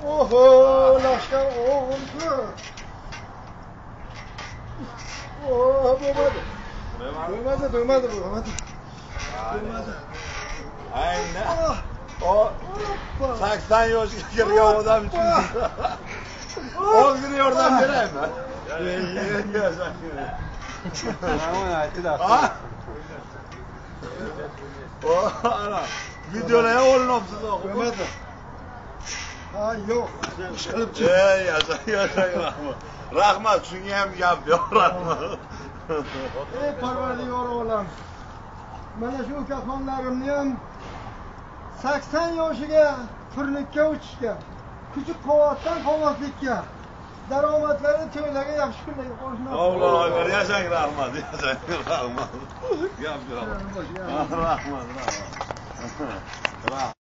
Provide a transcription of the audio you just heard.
Oho, lashkar o'g'ilku. Oh, bo'lmadi. Bo'lmadi, bo'lmadi, bo'lmadi. Bo'lmadi. Ayni. O 80 yoshga kirgan odam uchun ozgina yordam beraymi? Ana, videolar ham olinibsiz Bo'lmadi. Ha, yo'q. Ish qilib chiq. Ey, yashang, yashang, rahmat. Rahmat, shunga ham gap yo'q, rahmat. Ey parvardigor olam. Mana shu ukaxonlarimni ham 80 yoshiga turnikka uchishga, kuchi quvvatdan qolmaslikka, daromadlari to'ylarga yaxshi kunlarga qo'shilsin. Allohu akbar, yashang, rahmat, yashang, rahmat. Gap yo'q. Rahmat, rahmat. Rahmat.